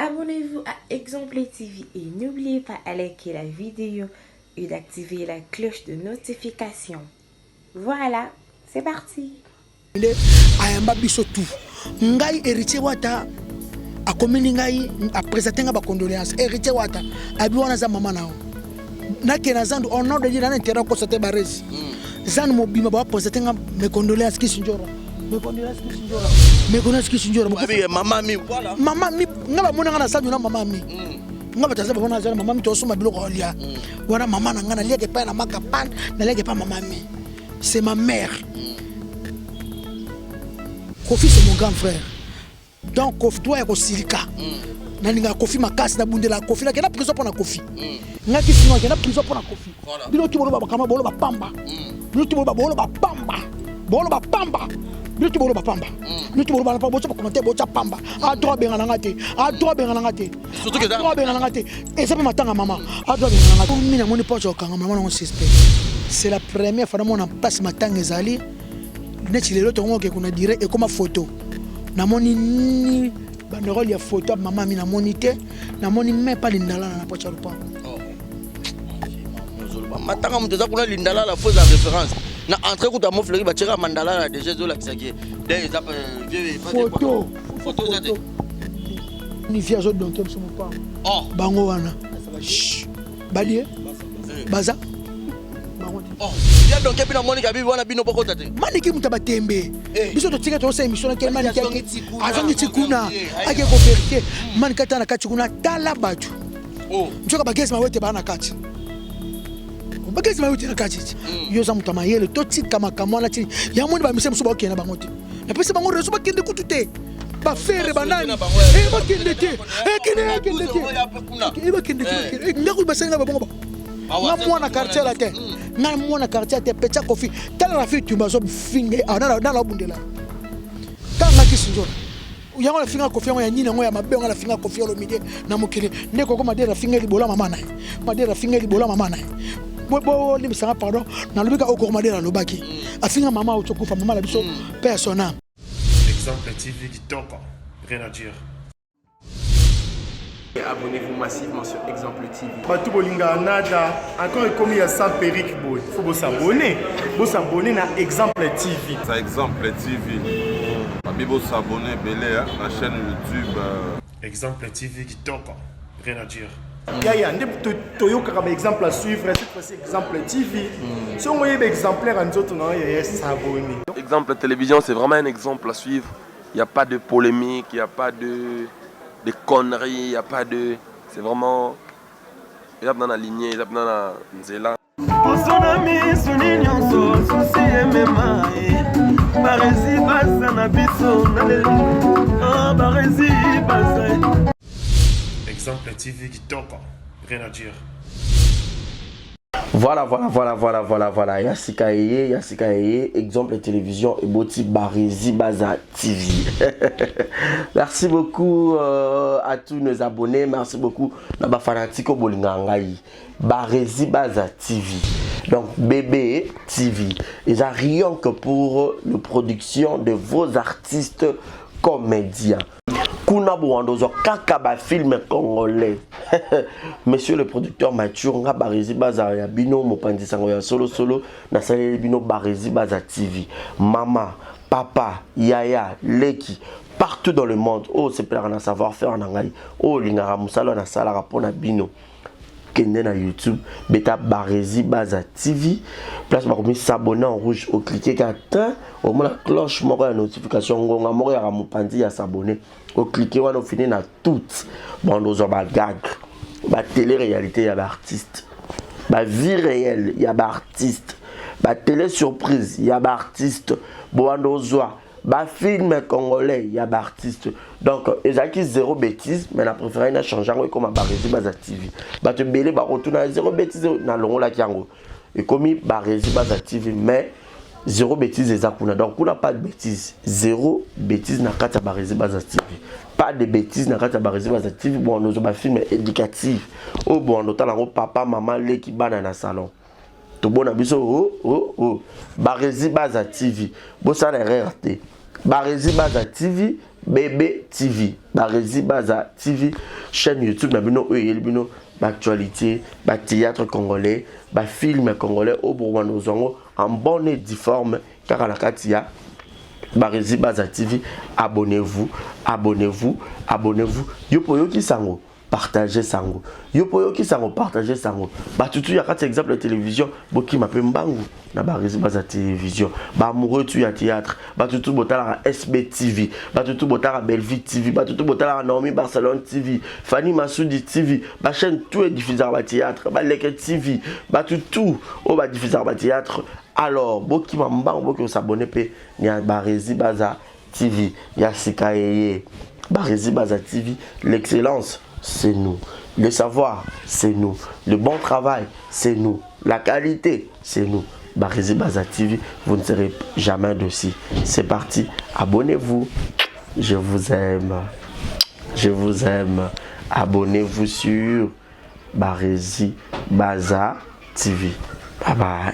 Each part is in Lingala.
Abonnez-vous à Exemple TV et n'oubliez pas à liker la vidéo et d'activer la cloche de notification. Voilà, c'est parti. Nde ayamba biso tout. Ngai Héritier Wata akomeli ngai a présenter ngai ba condoléances. Héritier Wata abi wana aza mama na yo. Nakende na zandu au nom de Dieu na intérêt akosa te baresi. Zandu mobima ba présenter ngai mes condoléances Kisinjora. Mes condoléances Kisinjora. Mes condoléances Kisinjora. Abi mama mi voilà. Mama mi nga bamona nga na zandu na mama mi. Nga bato aza bamona na mama mi tosomba biloko olia. Wana mama na nga naliaka epai na makapan, naliaka epai mama mi. C'est ma mère. Kofi, c'est mon grand frère. Donc Kofi droit ya kosilika. Nalingaka Kofi makasi, nabundela Kofi, nakenda prison mpo na Kofi. Nga kisi nakenda prison mpo na Kofi. Bino tu boloba bakama boloba pamba. Bino tu boloba boloba pamba. Boloba pamba. Bino tu boloba pamba. Bino tu boloba pamba, botya commentaire botya pamba. A droit bengana nga te. A droit bengana nga te. Surtout que A droit bengana nga te. Eza mpe matanga mama. A droit bengana nga te. Mi namoni poche okanga mama nango suspect. C'est la première fois namona mpasi matanga ezali neti lelo tongo oke kuna direct ekoma photo. Namoni ni banderole ya photo ya mama mi namoni te, namoni même pas lindalala na poche ya lopango. Matanga moto eza kuna lindalala fo eza référence na entrée kuta mofleki batiaka mandalala déjà ezolakisaki de eza photo. Photo eza te. Ni vie azodonke biso mopango. Oh. Bango wana. Chut. Badie baza bango te. Oh ya donc epi namoni kabi wana bino bokota te. Maniki moto ya batembe. Eh. Biso totika tosala émission nake Maniki maniki azongi ti kuna. Azongi ti kuna. Eh, ake kovérifier maniki ata na kati kuna tala bato. Oh. Nzoka bagezi mawe te baa na kati, bagezi mawe te na kati ti. Yo oza moto ya mayele, totika makambo wana ti yamoni bamise mosusu baokende na bango te. Napesi bango reso bakende kutu te, bafere banani. Na bango ya- Eh, bakende te. Eh, kende akende te. Ya pe kuna. Eh, bakende te. Eh. Bakende. Eh, ndako basenga babongo ba Awa, nga mwana quartier la te, nga mwana quartier te. Petya Kofi tala na fille tumba azofinga nana obundela kanga kisi nzola yango nafinga Kofi yango ya nini yango ya mabe yango nafinga Kofi Olomide na mokili nde koko Madere afinga libola mama na ye, Madere afinga libola mama na ye. Bolimbisanga pardon, nalobi ka okoko Madere alobaki afinga mama auti okufa, mama na biso mpe ya son âme. Exemple TV kitoko, rien à dire. Abonnez-vous massivement sur Exemple TV. Bato bolingaka nada encore ekomi ya sans perruque boye, faut bos'abonner, bos'abonner na Exemple TV. Ça, Exemple TV. Babi bos'abonner ebele hein, na chaîne YouTube. Exemple TV kitoko, rien à dire. Yaya nde toyokaka baexemple à suivre, cette fois-ci Exemple TV. Soki oyeba exemplaire ya nzoto na yo yaya, s'abonner. Exemple télévision, c'est vraiment un exemple à suivre. Il n'y a pas de polémique, il n'y a pas de conneries, il n'y a pas de. C'est vraiment. Il y a dans la lignée, il y a dans la nzela. Poso na miso ni nyonso susi emema ye baresi baza na biso na lelo. Ah, baresi baza. Exemple TV kitoko, rien à dire. Voilà. Ya sika eye, ya sika eye, Exemple Télévision eboti Barezi Baza TV. Merci beaucoup à tous nos abonnés, merci beaucoup na ba fanatique bolinga ngai. Barezi Baza TV. Donc BB TV. Eza rien que pour la production de vos artistes comédiens. Kuna bowando ozwa kaka bafilm congolais. Monsieur le producteur Mathieu, nga Barezi Baza ya bino mopanzi sango ya solo solo, nasaleli bino Barezi Baza TV. Mama, papa, yaya, leki, partout dans le monde oyo osepelaka na savoir faire na ngai, oyo olingaka mosala oyo nasalaka mpo na bino, kende na YouTube, beta Barezi Baza TV, place bakomi s'abonner en rouge, ocliquer kaka tin, omona cloche moko ya notification, ngonga moko yaka mopanzi ya s'abonner, ocliquer wana, ofini na toute bando ozwa bagag, batélé réalité ya baartiste, bavie réelle ya baartiste, batélé surprise ya baartiste, bowanda ozwa bafilm congolais ya baartiste. Donc ezalaki zéro bêtise, mais na préféré na change yango ekoma Barezi Baza TV. Bato ebele bakotuna zéro bêtise, nalongolaki yango, ekomi Barezi Baza TV, mais zéro bêtise eza kuna. Donc kuna pas de bêtise, zéro bêtise na kati ya Barezi Baza TV, pas de bêtise na kati ya Barezi Baza TV. Bon, nozwa bafilm éducative oyo bon otala yango papa, mama, leki, bana na salon tobona biso. Oh, oh, oh. Barezi Baza TV, bosala erreur te. Barezi Baza TV. BB TV, Barezi Baza TV, chaîne YouTube na bino oyo eyeli bino ba actualité, ba théâtre congolais, ba film congolais oyo bokobanda kozwa yango en bonne et due forme kaka na kati ya Barezi Baza TV. Abonnez-vous, abonnez-vous, abonnez-vous. Yo po yoki sango partager sango yo po yoki sango partager sango bato tu ya kati exemple ya télévision bokima mpe mbangu na baresi baza télévision baamoureux tu ya théâtre bato tu botalaka sb tv bato tu botalaka bellevue tv bato tu botalaka naomi barcelone tv fanny masudi tv bachaîne tout ediffusaka bathéâtre baleke tv bato tu oyo badiffusaka bathéâtre alors bokima mbangu boki osabone mpe ya baresi baza TV ya sika eye Barezi Baza TV l'excellence c'est nous le savoir c'est nous le bon travail c'est nous la qualité c'est nous Barezi Baza TV vous ne serez jamais dessus c'est parti abonnez-vous je vous aime je vous aime abonnez-vous sur Barezi Baza TV bye bye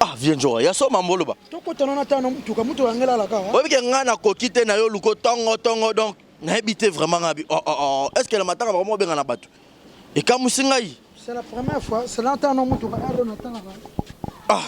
Ah, viens Njora, ya so mambo loba. Tokotana na tano mutuka mutu yangela la kawa. Oyebi ke nga nakoki te na yo luko tongo tongo donc nayebi te vraiment nga bi oh oh oh est-ce que na matanga bakomo benga na bato ekamwisi ngai. C'est la première fois, c'est la tano mutuka aro na tanga. Ah.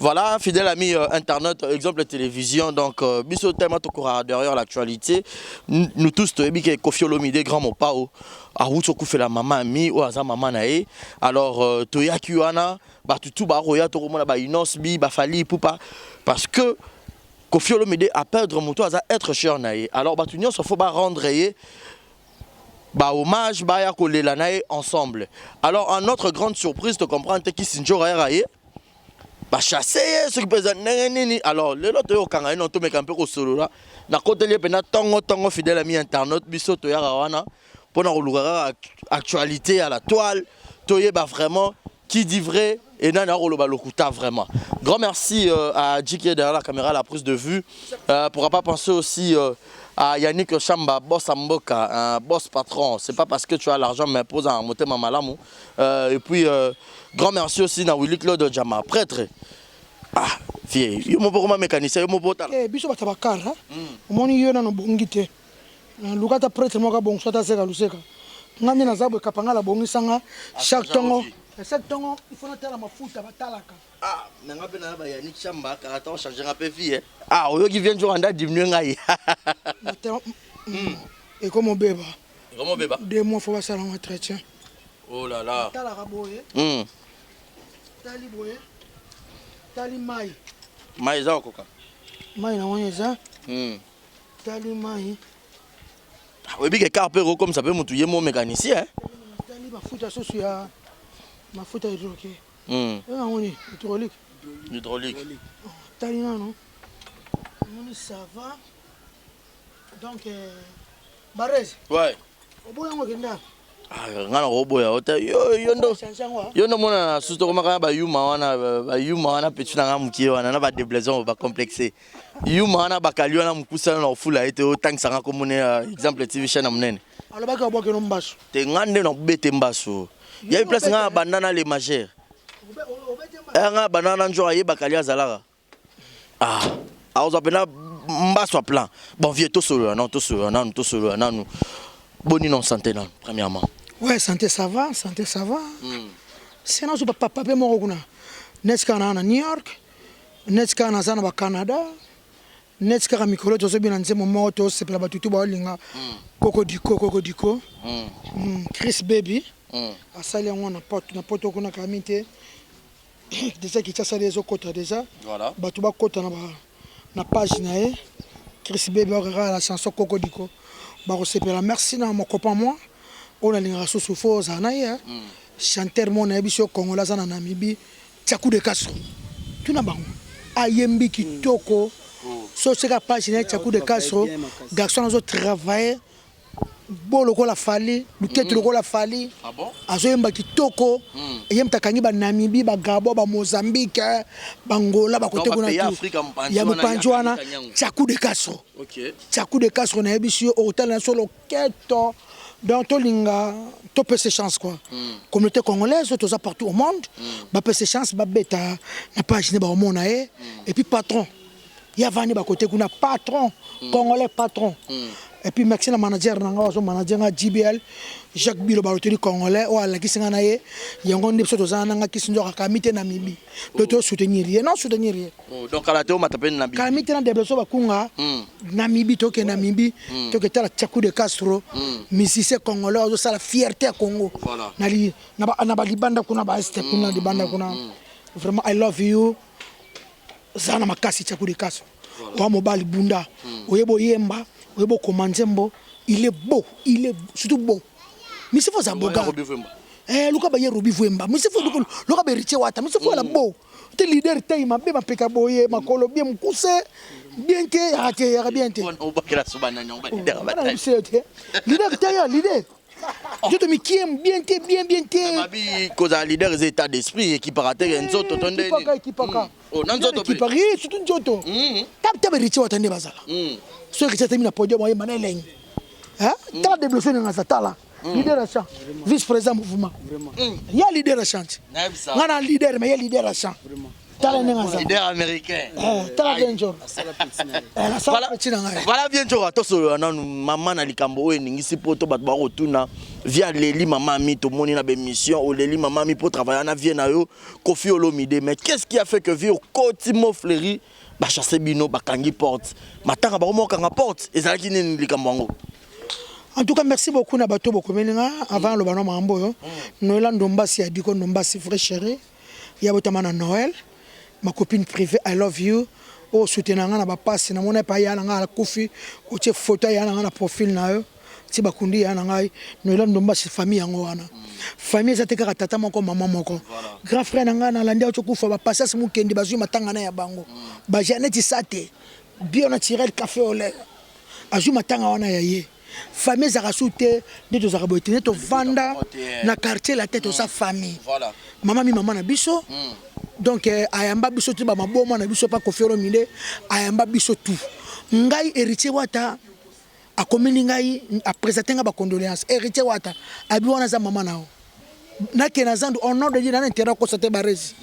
Voilà, fidèle ami euh, internet, exemple télévision, donc euh, biso tellement tokora derrière l'actualité. Nous tous toyebi ke Koffi Olomide grand mopao awuti okufela mama ami oyo aza mama na ye. Alors euh, toyaki wana bato tout bakoya tokomona ba Innoss'B, ba Fally Ipupa parce que Koffi Olomide a perdre moto aza être cher na ye. Alors bato nyonso faut ba rendre ye ba hommage baya kolela na ye ensemble. Alors en notre grande surprise to comprendre te Kisi Ndjora era ye bachasse ye soki mpe eza ndenge nini alors lelo toye kokanga ye no tomeka mpe kosolola nakoteli ye mpenza ntongo ntongo fidèle ami internaute biso toyaka wana mpona koluka kaka actualité ya la toile toyeba vraiment qui dit vrai et nani akoloba lokuta vraiment grand merci euh, à JK derrière la caméra la prise de vue euh, pourra pas penser aussi euh, à Yannick Chamba boss Mboka un boss patron c'est pas parce que tu as l'argent mais pose un motema malamu euh, et puis euh, grand merci aussi na Willy Claude Jama prêtre ah vie yo moko koma mécanicien yo moko otala eh biso bato bakara omoni yo nano bongi te luka ata prêtre moko abongisa ata seka luseka nga nde naza boye kapangala abongisa nga chaque tongo chaque tongo il faut natala mafuta batalaka ah na nga mpe na ba Yannick Chamba kaka ta ochange nga mpe vie ah oyoki vie nzoka nda diminue ngai ekoma obeba ekoma obeba deux mois fo basala ngo entretien oh là là talaka boye tali boye tali mai mai eza kokoka mai na wana eza tali mai oyebi ke car mpe ekokomisa mpe motu ye mo mécanicien tali mafuta susu ya mafuta hydroke yango nini hydraulique hydraulique tali nano omoni ça va donc barese ouais oboya yango okenda nga na koboya yo te yo ndo omona na susu tokomaka na bayuma wana bayuma wana petit na nga mokie wana na badeblaison bacomplexe yuma wana bakali wana mokusa na kofula ye te otangisa nga komone exemple tv chaîne ya monene alobaki abwakeno mbasu te nga nde nakobete mbasu yabi place nga banda na le majeur nga banda na nzor ayebaka ali azalaka ah akozwa mpena mbasu ya plan bon vieux tosolola nanu tosolola nanu tosolola nanu boni non santé nanu premièrement ouais santé ça va santé ça va mm. se nazwa papa mpe moko kuna neti kaka naa na new york neti kaka naza na bacanada neti kaka mikolo tozobina nzembo moko tosepela bato tu baolinga kokodiko kokodiko chris baby asali yango na poto kuna kami te déjà kinshasa ezokota déjà bato bakota na page na ye chris baby bakaka la chanson kokodiko bakosepela merci na mon copain moi oyo nalingaka susu fo ozala na ye chanteur mo nayebi so congolais aza na namibie tiaku de castro tuna bango ayembi kitoko. So oseka page na ye Tchakou de Castro, garçon azo travailler bo lokola Fally, luketu lokola Fally. Ah bon? Azoyemba kitoko. Ye moto akangi ba Namibie, ba Gabon, ba Mozambique, ba Angola, ba kote Donc, ba kuna pays tout. Afrique ya mopanzi Ya wana, mopanzi ye wana, akangi yango. Tchakou de Castro. Ok. Tchakou de Castro nayebisi yo okotala na solo keto. Donc tolinga topesa chance quoi. Communauté congolaise toza partout au monde, bapesa chance babeta na page ne baomona ye. Et puis patron ya vandi bakote kuna patron congolais patron. Et puis merci na manager na nga azo manager nga JBL Jacques Bilo baloteli congolais oyo alakisi nga na ye yango nde biso toza na nga kisi nzoka kami te na mibi. Donc to soutenir ye non soutenir ye. Oh, donc kala te omata mpe na bi. Kami te na debleso bakunga Namibie toke Namibie toke tala Tchakou de Castro musicien congolais azosala fierté ya Congo. Voilà. Na li na ba na ba libanda kuna ba est kuna libanda kuna. Vraiment I love you. Zala na makasi Tchakou de Castro. Wa mobali bunda. Oyebo oyemba, oyebo koma nzembo, il est beau, il est surtout beau. Misi fo za boga. Robi Vwemba. Eh luka ba ye Robi Vwemba. Misi fo luka ba Héritier Wata. Misi fo la beau. Te leader te mabe mapeka boye makolo bien mukuse bien te yaka te yaka bien te. Obakela so banani yango ba leader ya Bana bataille. biso te. Leader te ya leader. Nzoto mikie bien te bien bien te. Babi kozala leader eza état d'esprit ekipaka te ke nzoto to nde Ekipaka ekipaka. Oh, na nzoto pe. Ekipaka eh, surtout nzoto. Tap tap Héritier Wata nde bazala. So Héritier atemi na podium ayemba na elengi. Hein? Tala débloquer nga za tala. Leader ya chant. Vice président mouvement. Ya leader ya chant. Nayebisa. Nga na leader mais ya leader ya chant. Tala ndenge aza. Leader américain. Eh, tala bien njoro. Eh, nasala Voilà, petit na ngai. voilà bien tsoka tosolola nanu mama na likambo oyo eningisi mpo to bato bakotuna vie aleli mama ami tomoni na bémission oleli mama ami mpo travailla na vie na yo Koffi Olomide mais qu'est-ce qui a fait que vie okoti Mont-Fleury bachasse bino bakangi porte matanga bango mokanga porte ezalaki nini likambo yango? En tout cas, merci beaucoup na bato bokomeli nga avant loba na makambo oyo. Noël Ndombasi ya Diko Ndombasi vrai chéri. Ya botama na Noël. Ma copine privée I love you. O soutenir nga na ba passe na mona pa ya na nga akufi. Otie photo ya na nga na profil na yo. Ti bakundi ya na ngai. Noël Ndombasi famille yango wana. Famille eza te kaka tata moko mama moko. Grand frère na nga na landi auto kufa ba passage mukendi bazui matanga na ya bango. Ba Jeannette Sate bio naturel café au lait. Azui matanga wana ya ye. Famille ezalaka su te nde tozalaka boye te nde tovanda na quartier la te toza famille. Voilà. Mama mi mama na biso. Donc ayamba biso te ba maboma na biso pa Koffi Olomide ayamba biso tout. Ngai Héritier Wata akomeli ngai a présenter nga ba condoléances. Héritier Wata abi wana za mama na yo. Nake na zandu au nom de Dieu na intérêt kosa te barezi.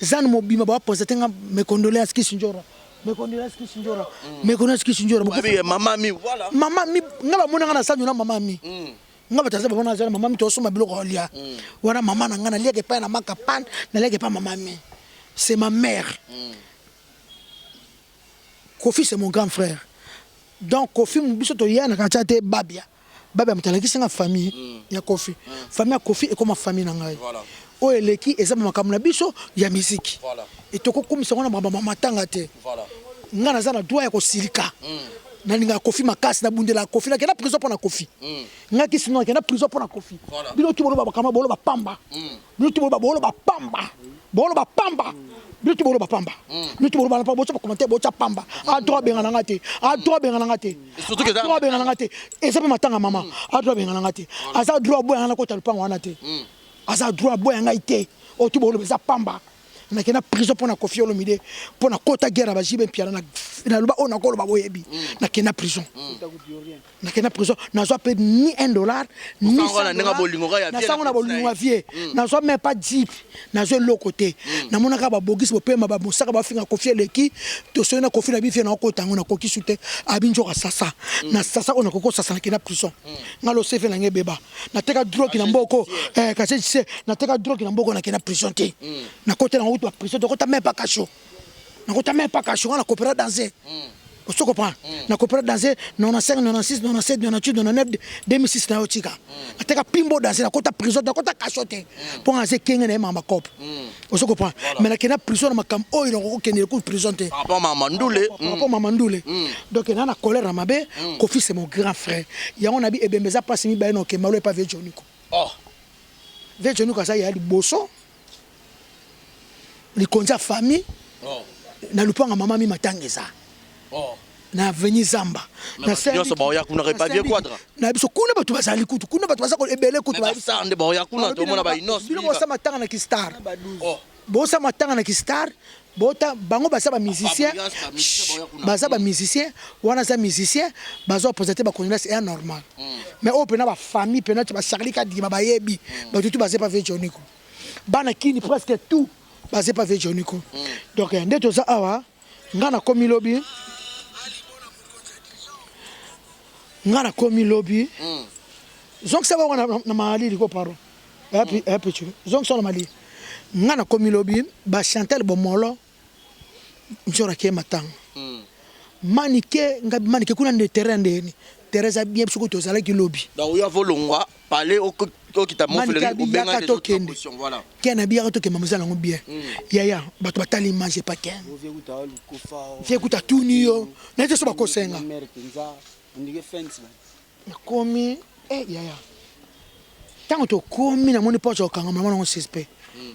Zandu mobima ba présenter nga mes condoléances Kisindjora. Mes condoléances Kisindjora. Mes condoléances Kisindjora. Babi mama mi voilà. Mama mi nga ba mona nga na sandu na mama mi. Nga bato aza bamona na mama mi tosomba biloko ya kolia. Wana mama na nga naliaka epai na maka pan, naliaka epai mama mi. C'est ma mère. Koffi c'est mon grand frère. Donc Koffi biso toya na quartier te Babia. Babia moto alakisi nga famille ya Koffi. Famille ya Koffi ekoma famille na ngai. Voilà. Oyo eleki eza makambo na biso ya musique. Voilà. Et tokokumisa ngo na makambo ya matanga te. Voilà. Nga naza na droit ya kosilika. Nalingaka Koffi makasi, nabundelaka Koffi, nakenda prison mpo na Koffi. Nga kisi no nakenda prison mpo na Koffi. Voilà. Bino tu boloba bakama boloba pamba. Bino tu boloba boloba pamba. Boloba pamba. Bino tu boloba pamba. Bino tu boloba pamba, botya ba commentaire botya pamba. A droit benga na nga te. A droit benga na nga te. Surtout que A droit benga na nga te. Eza pe matanga mama. A droit benga na nga te. Aza droit boya nga na kota lupango wana te. Aza droit boya ngai te. Oyo tu boloba eza pamba. Nakenda prison mpo na Koffi Olomide mpo na kota guerre na ba JB Mpiana na naloba oyo nakoloba boyebi. Nakenda prison. Nakenda prison nazwa pe ni 1 dollar ni Osango na 100 ndenge ya bolingo kaka ya vie nasango na na bolingo ya petit na ye. vie. Nazwa même pas jeep, nazwa eloko te. Namonaka ba bogisi bopema ba mosaka bafinga Koffi eleki, tosoyi na Koffi na bife na okota yango nakoki su te. Abi nzoka sasa. Na sasa oyo nakoki kosasa nakenda prison. Nga lo CV na ngai ebeba. Nateka drogue na mboko, kasi tu sais, nateka drogue na mboko nakenda prison te. Nakota na kutu ba prison, tokota même pas cachot. Nakota même pas cachot, nga na coopéra danser. Ozo comprendre? Na coopéra danser 95, 96, 97, 98, 99, 2006 na yo tika. Nateka pimbo danser, nakota prison, nakota cachot te. Mpo nga aza ekenge na ye mama coop. Ozo comprendre? Mais nakenda prison na makambo oyo nakoki kokende ku prison te. Par rapport à mama Ndule. Par rapport à mama Ndule. Donc na na colère na mabe, Koffi c'est mon grand frère. Yango nabi ebembe eza place mibale na okemba lo epa vieux Joniko. Oh. Vieux Joniko aza ya liboso. Likonzi ya famille. Oh. Na lupanga mama mi matanga eza. Oh. Na avenue Zamba. Nyonso baoya kuna repa vieux Quadra. Na biso kuna bato bazali kutu kuna bato baza ebele kutu. Ba star nde baoya kuna tomona ba Innoss. Bino bosa matanga na ki star. Oh. Bosa matanga na ki star. Bota bango baza ba musicien. Baza ba musicien, wana za musicien, baza présenter ba condoléances est normal. Mais oyo pena ba famille pena ba Charlie Kadima bayebi. Bato tout baza pas vieux Johnny ko. Bana kini presque tout baza pas vieux Johnny ko. Donc nde toza awa nga nakomi lobi nga nakomi lobi mm. zongisa bango na, na malili ko pardon epichu mm. zongisa na malili nga nakomi lobi ba Chantal Bomolo nzora ke matanga mm. manike nga manike kuna nde terrain ndeni terrain eza bien biso kutu tozalaki lobi. Donc oyo avolongwa palais okita mofeleri obenga les autres position voilà. Ken abiyaka tokende mosala yango bien. Yaya bato batali image epa Ken. Vie kuta tuni yo na ye so bakosenga. Nakomi eh yaya ntango tokomi namoni porte ya kokangama namoni yango suspect.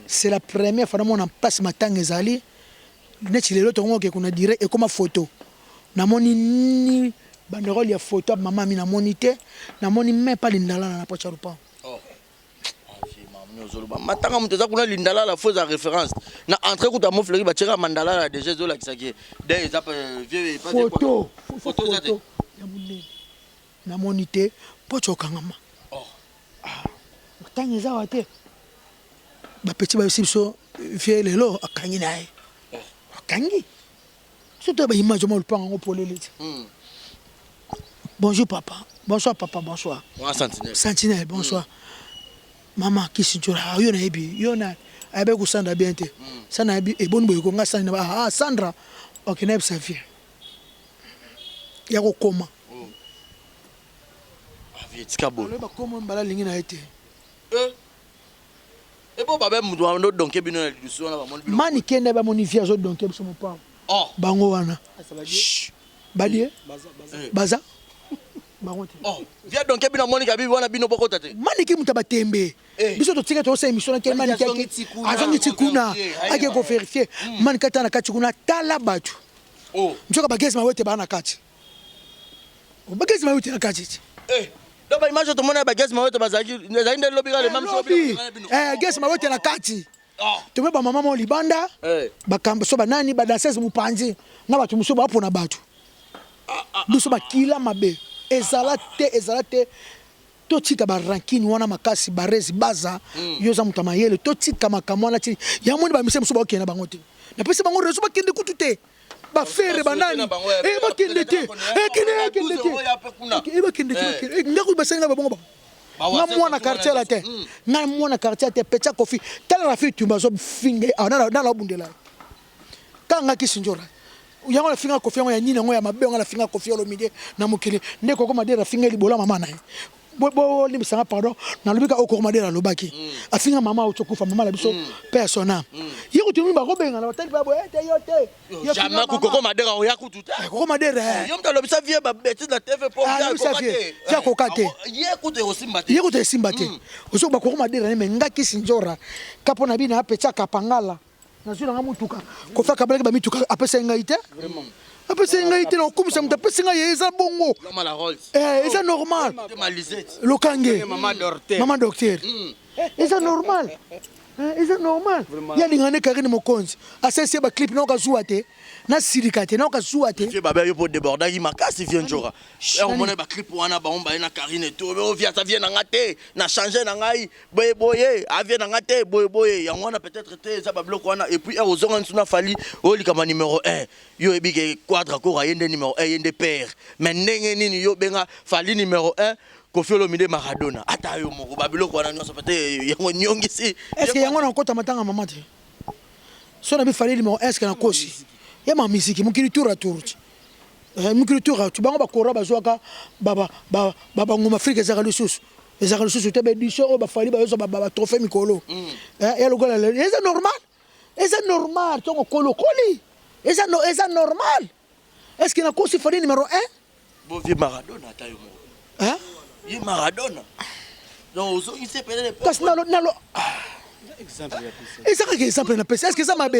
C'est la première fois namona mpasi matanga ezali neti lelo tokoki kuna direct ekoma photo. Namoni ni banderole ya photo ya mama mi namoni te, namoni même pas lindalala na poche ya lupango. Oh. Ozoloba matanga moto eza kuna lindalala fo eza référence na entrée kuta mofleri batiaka mandalala déjà ezolakisa ke de eza vieux photo photo eza te ya monene namoni te poche okangama. Oh. Ah, matanga eza wa te bapeti bayebisi biso vieux lelo akangi na ye oh. Akangi surtout ba image mo lupango yango polele ti. Bonjour papa, bonsoir papa, bonsoir. Wa sentinelle. Sentinelle, bonsoir. Mama Kisinjora, yo nayebi, yo na ayebi ko Sandra bien te. Sana nayebi eboni boye ko nga Sandra ah, ah Sandra. OK, nayebisa vie. Ya kokoma. Ah vie tika boye. Aloba komo mbala lingi na ye te. Eh. Ebo babe mutu ando donke bino na lidusu wana bamoni bino. Mani kende bamoni vie azo donke biso mopao. Oh. Bango wana. Badie? Baza. Bango te. Oh. Vie donke bino amoni kabi wana bino bokota te. Mani ki mutu batembe. Biso totika tosa émission na kende mani ki azongi ti kuna ake ko vérifier. Mani kata na kati kuna tala batu. Oh. Nzoka bagezi mawete ba na kati. Bagezi mawete na kati. Eh. Donc ba image tomona ba Gaz Mawete bazalaki ezalaki nde lobi kaka le même lobi. Eh Gaz Mawete na kati. Tobe ba mama mo libanda. Ba so ba nani ba danseuse mupanzi na bato mosusu bapona bato. Biso bakila mabe. Ezala te ezala te totika ba rancune wana makasi barezi baza yo za moto ya mayele totika makambo wana ti ya moni ba mise mosusu bakokende na bango te. Napesi bango réseau bakende kutu te. Ba ferre ba nani eh bakende te eh kende eh kende te eh bakende te eh ndako basali nga babongo ba nga mwana quartier la te nga mwana quartier te pecha kofi tala la fille tumba zo finge ah na na bundela kanga kisinjora yango na finga kofi yango ya nini yango ya mabe yango na finga kofi olomide na mokili nde koko madera finga libola mama na ye bolimbisa nga pardon nalobi ka okoko madera alobaki afinga mama auti okufa mama na biso mpe ya son ame ye kutu mingi bakobengana batali mpe boye te yo te jamais koko madera oya kutu te koko madera yo moto alobisa vie ba bêtise na TV po alobisa vie vie akoka te ye kutu ekosimba te ye kutu esimba te ozo bakoko madera ne me nga kisi nzora kapo na bino apetsa kapangala nazwi nanga motuka kofi akabalaki bamituka apesaki ngai te apesaki ngai te nakokumisa moto apesi ngai ye eza bongo eza normal lokange mama docteur eza normal eza normal ye alingaka nde Karine Mokonzi asalisi ye baclip nayoka zuwa te nasilika te nayoka zuwa te vieux babe yo po débordaki makasi vieux Njora omona baclip wana bango baye na Karine to ovia sa vie na nga te na change na ngai boye boye avie na nga te boye boye yango wana peut-être te eza babiloko wana et puis ozonga nsu na Fally olikama numéro 1 yo oyebi ke Quadra Kora ye nde numéro 1 ye nde père mais ndenge nini yo benga Fally numéro 1 Koffi Olomide Maradona ata yo moko babiloko wana nyonso peut-être yango nyongisi est-ce que yango nakota matanga mama te so na bi Fally numéro 1 est-ce que nakosi ya ma musique mokili tour à tour mokili tour à tour bango bakora bazwaka bangoma Afrique ezalaka lisusu ezalaka lisusu te baédition oyo bafali bayozwa batrophée mikolo ya lokola lelo eza normal eza normal ntongo okoli okoli eza normal est ce que nakosi Fally numéro 1 bon vieux Maradona ata yo moko ye Maradona donc ozongisi peut-être kasi nalo nalo eza kaka exemple napesa est ce que eza mabe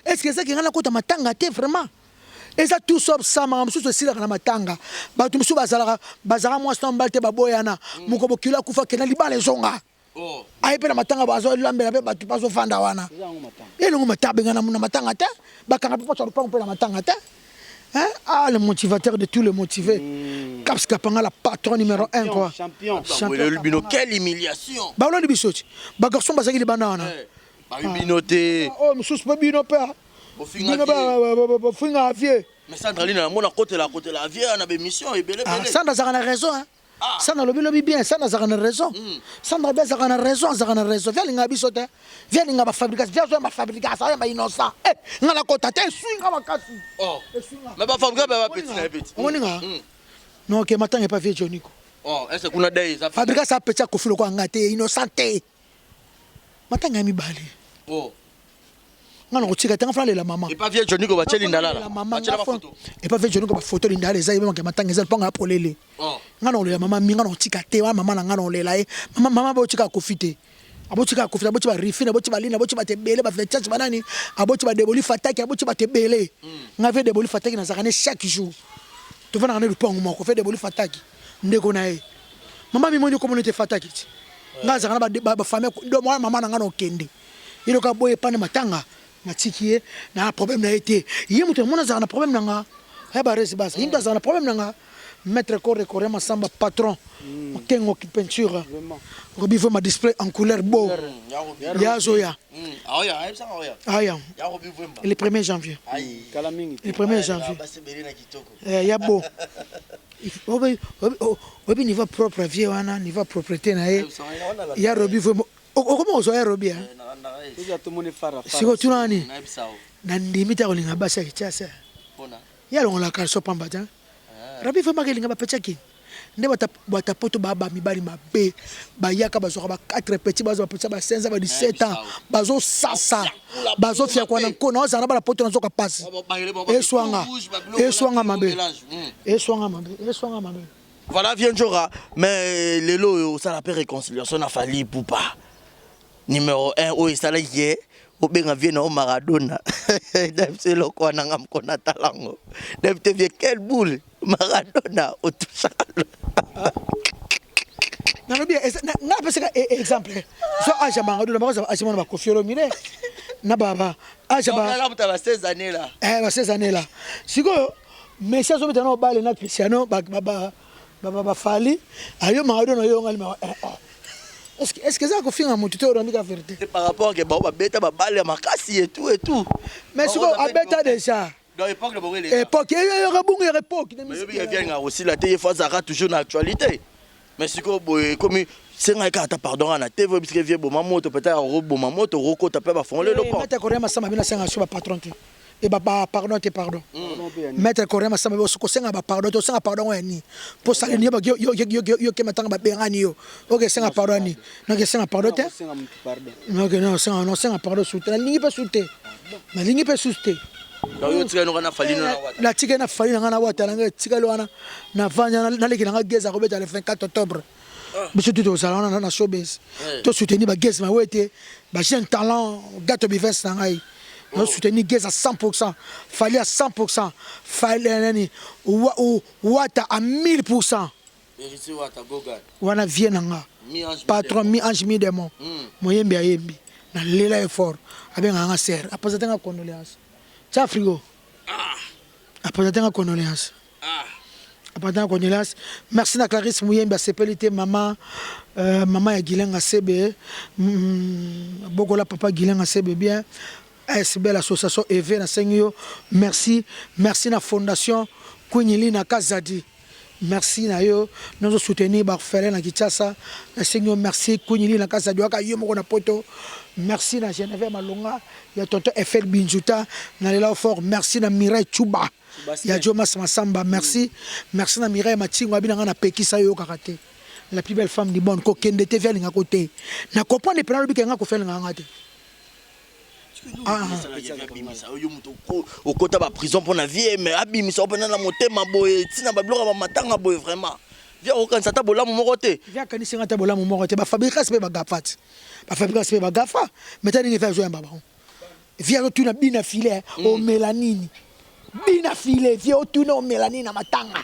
est ce que ezaki nga nakota matanga te vraiment? Eza tout sauf ça, makambo mosusu esilaka na matanga. Bato mosusu bazalaka bazalaka mwasi na mobali te, baboyana. Moko bokilo akufa, kenda libala ezonga. Aye mpe na matanga, bazolambela mpe bato bazofanda wana. Elongo matanga bengana na matanga te, bakanga mpe poso ya lopango mpe na matanga te. Hein? Ah, le motivateur de tous les motivés. Caps Kapanga, la patron numéro 1, quoi. Champion. Champion. Bino, quelle humiliation! Baloni biso ti. Ba garçon bazaki libanda wana. Babi bino te. Oh, mosusu mpe bino mpe. Bofinga Bino vie. bofinga vie. Mais Sandraline namona kotela kotela vie na bémission ebele Ah, ebele. Sandra azalaka na raison, hein. Sandra alobi lobi bien, Sandra azalaka na raison. Sandra be azalaka na raison, azalaka na raison. Vie alingaka biso te. Vie alingaka bafabricas, vie azoyamba fabricas, azoyamba innocent. Eh, nga nakota te, esui nga makasi. Oh. Esui nga. Mais bafabrika ba petit na petit. Omoni nga? Non, ke matanga epa vie Joniko. Oh, est-ce que kuna dai eza? Fabricas apeti akofi lokola nga te, innocent te. Matanga ya mibale. Oh. Nga na kotika te, nga fana lela mama. Epa vie Johnny ko batie lindalala. Mama, Batie nga ba fo- photo. epa vie Joniko bafoto lindala eza yebemaka matanga eza mpango ya polele. Oh. Nga na kolela mama minga na kotika te wana mama na nga na kolela ye. Mama, mama botika akofi te. Abotika akofi te, aboti ba rifine, aboti ba lina, aboti bato ebele, ba vetiage banani, aboti ba deboli fataki, aboti bato ebele. Nga vie deboli fataki nazalaka ne chaque jour. Tovandaka ne lupango moko, vie deboli fataki ndeko na ye. Mama mimoni komona ete fataki ti. Nga azalaka na ba famille do mwana mama na nga na okende. Ye loka boye pane matanga natiki ye na problème na ye te. Ye moto namona azalaka na problème na nga. Ya ba resi basa. Ye moto azalaka na problème na nga. Maître Kore Kore Masamba patron. Kengo peinture. Robi ma display en couleur beau. Ya Zoya. Aoya, ayebisa aoya. Aya. Ya Robi Vwemba. Le 1er janvier. Aïe. Kala mingi. Le 1er janvier. Basebele na kitoko. Eh, ya beau. Obi obi niveau propre vie wana, niveau propreté na ye. Ya Robi Vwemba. Okoma kozwa ya Robi hein. Toza tomoni fara fara. Sikoyo tuna nani? Nayebisa o. Na ndimi te kolinga basi ya Kinshasa. Pona. Ye alongolaka caleçon pamba te. Rabi Vwemba akelinga bapetiaki. Nde bata poto ba ba mibali mabe bayaka bazwaka ba 4 petit bazwa ba petit ba 16 ans ba 17 ans bazosasa bazofiakwa na nkona ozala na bana poto nazoka pasi eswanga eswanga mabe eswanga mabe eswanga mabe. Voilà vieux Ndjora, mais lelo oyo osala pe réconciliation na Fally Ipupa. Numéro 1 oyo esalaki ye obenga vieux na yo Maradona. Nayebi eloko wana nga moko natala yango. Nayebi te vieux quelle boule Maradona otusaka. Nalobi nga napesaka exemple so age ya Maradona bakozala age mwana ba Koffi Olomide na ba age ba ba 16 années là. Eh ba 16 années là. Sikoyo Messi azobeta na obale na Cristiano ba ba ba ba ba Fally ayo Maradona yo ngali ma eh, oh. Est-ce que eza kofinga motu te olambi ka vérité? Par rapport que ba beta ba balle ya makasi et tout et tout. Mais sikoyo abeta déjà. Dans l'époque de Boré, époque ya bungu ya époque. Mais yobi ya vient aussi la télé fois zara toujours na actualité. Mais sikoyo boye komi senga ka ata pardon na TV puisque vieux boma moto peut-être boma moto rokota pe ba fongole le port. Maître Korea Masamba bina senga so ba patron te. Et ba pardon te pardon. Maître Korea Masamba bo ko senga ba pardon to senga pardon ya ni. Po sale ni ba yo yo yo yo ke matanga ba bengani yo. OK senga pardon ni. Non ke senga pardon te. Non ke non senga non senga pardon sous te. Na lingi pe sous te. Na lingi pe sous te. Donc yo tika na Fally na wata. Na tika na Fally na nga na wata na nga tika lo wana na vanya na leki na nga geza ko beta le 24 octobre. Biso tu tozala wana na showbiz. To soutenir ba gez mawete, ba jeune talent gato bives na ngai. No soutenir gez à 100%, Fally à 100%, Fally nani wata à 1000%. Wana vie na nga. Patron mi ange mi démon. Moyembi ayembi. Na lela effort. Abenga nga sœur. Aposa tenga condoléance. Tia frigo. Aposa tenga condoléance. Aposa condoléance. Merci na Clarisse Muyembi asepeli te mama mama ya Gilenga Sebe. Bokola papa Gilenga Sebe bien. SBL association EV na sengi yo. Merci. Merci na fondation Kwinyili na Kazadi. Merci na yo, nous soutenir ba orphelin na Kinshasa. Na sengi yo merci Kwinyili na Kazadi waka yo moko na poto. Merci na Geneviève Malonga ya tonton Eiffel Binjuta na lela fort. Merci na Mireille Chuba ya Jomas Masamba. Merci. Merci na Mireille Matingo abina nga na pekisa yo kaka te. La plus belle femme du monde ko kende te via linga kote. Na comprendre pena lobi kenga ko faire linga nga te. Okota ba prison pona vie mais abimisa opena na motema boye tina ba biloko ba matanga boye vraiment via okanisa ata bolamu moko te. Via kanisi nga ata bolamu moko te ba fabricas pe ba gafat ba fabricas pe ba gafa mais tani ngi fa zo yamba bango via zo tuna bina filet omela nini Bina file vie otuna omela nini na matanga.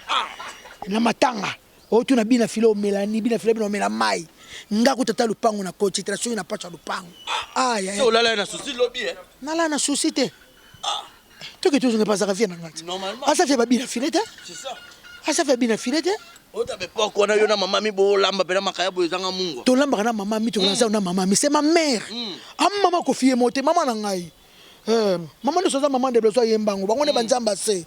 Na matanga. Otuna bina file omela nini, bina file bina omela mai. Nga kuta ta lupango na koti te, soki na pacha lupango. Ah ya. So olala na souci lobi eh. Nala na souci te. Toke tozonga pasaka vie na nga. Asa vie ba bina file te. C'est ça. Asa vie bina file te. Ota be poko wana yo na mama mi bolamba pena makaya boyo ezanga mungwa. Tolambaka na mama mi tokolanda na mama mi c'est ma mère. Am mama Koffi ye mote mama na ngai. Eh, mama nyonso aza mama ndeblezo ayemba yango bango nde banzambe ase.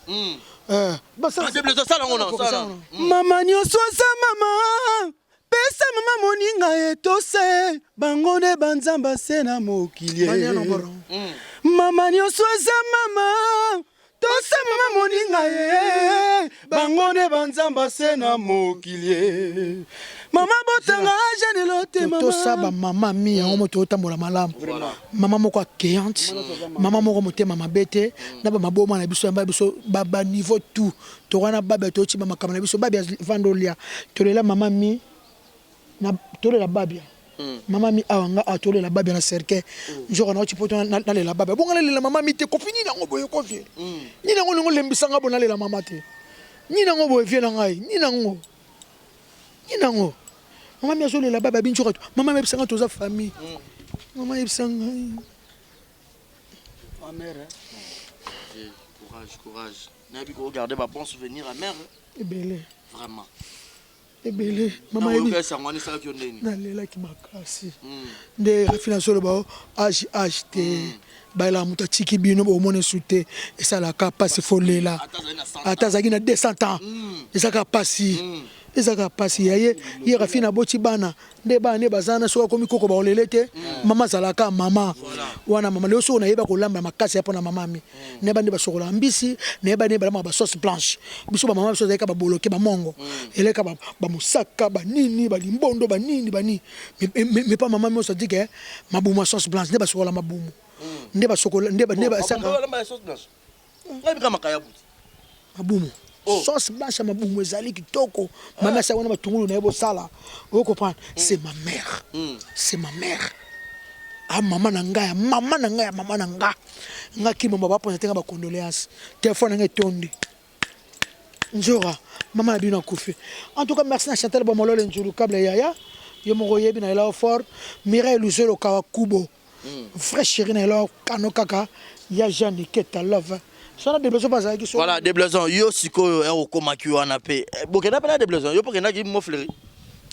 Eh, basala Ndeblezo sala ngo na sala. Mama nyonso aza mama pesa mama moninga etose bango nde banzambe ase na mokili mama nyonso aza mama tosa mama moninga ye bango nde banzambe ase na mokili ye mama botanga ajenelo te mama tosa bamama mi yango moto otambola malamu mama moko accueillante mama moko motema mabe te na bamaboma na biso yamba biso baniveau tout towana babia toyoti bamakambo na biso babia vanda olia tolela mama mi na tolela babia mama mi awa nga awa tolela babia na cercueil nzoka nauti poto nalela babia bonga nalela mama mi te kofi nini yango boye kofi nini yango olingo olembisa nga bo nalela mama te nini yango boye vie na ngai nini yango nini yango mama mi azolela babia bi nzoka mama mi ayebisa nga toza famille mama ayebisa ngai Courage, courage. Nayebi ko garder ba bon souvenir amer. Ebele. Vraiment. Ebele. Mama yebi. Nalelaki makasi. Nde Rafina azoloba o age age te. Bayelaka moto atiki bino bomona esu te esalaka mpasi folela ata azalaki na 200 ans ezalaka mpasi ezalaka mpasi ya ye ye Rafina aboti bana nde bana nde baza na soki akomi koko baolele te mama azalaka mama wana mama lelo soki nayeba kolamba makasi ya mpona mama mi nayeba nde basokolaka mbisi nayeba nde balambaka basauce blanche biso bamama biso ezalaka baboloke bamongo eleka bamosaka banini balimbondo banini banini mais pa mama mi osadi ke mabumu ya sauce blanche nde basokola mabumu nde basokola nde basaka mabumu sauce blanche ya mabumu ezali kitoko mama asala wana matungulu na ye bosala ocomprendre. C'est ma mère, c'est ma mère, a mama na ngai ya mama na ngai ya mama na nga nga kimamba baponza te nga bacondoléance telefone na ngai etondi nzora mama na bino akufi. En tout cas, merci na Chantal Bomolole Nzulu Kable yaya yo moko oyebi na elao fort Mireille Luzolo Kawakubo vrai chéri na elao kano kaka ya Jeanne Keta Love sona Deblaison mpe azalaki so. Voilà, Deblaison, yo sikoyo ya okomaki wana mpe bokenda mpe na Deblaison, yo mpe okendaki Mofleri?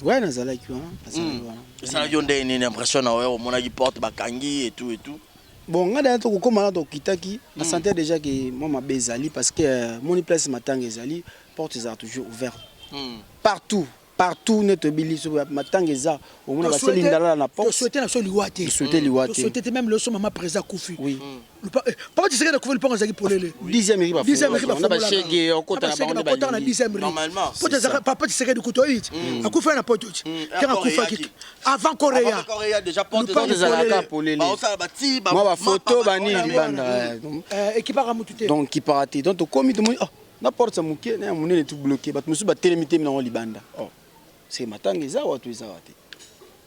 Ouais, nazalaki wana, nazalaki wana. Esalaki yo ndenge nini impression na yo omonaki porte bakangi et tout et tout? Bon, nga daya tokokóma na tokitaki na sentais déjà ke mwa mabe ezali parce que moni place matanga ezali, porte ezala toujours ouverte partout partout nde toyebi so matanga eza omona basali ndalala na porte. Tosouhaite na biso liwa te. Tosouhaite liwa te. Tosouhaite te même loso mama président akufi. Papa Tshisekedi akufi, lupango ezalaki polele. Dixième rue. Dixième rue. Na bashege okota na bango nde bakotaka na balingi. Dixième rue. Normalement. Po tezaka papa Tshisekedi kutu oyi akufi na poto ti ntango akufaki avant Korea. Avant Korea déjà porte Lupango ezalaka polele. Baosala bati mwa bafoto banini libanda. Ekipaka mutu te. Donc kipaka te. Donc tokomi, tomoni oh, na porte ya moke na ya monene tout bloqué, bato mosusu batelemi temi nango libanda. Oh, c'est matanga eza wa to eza wa te?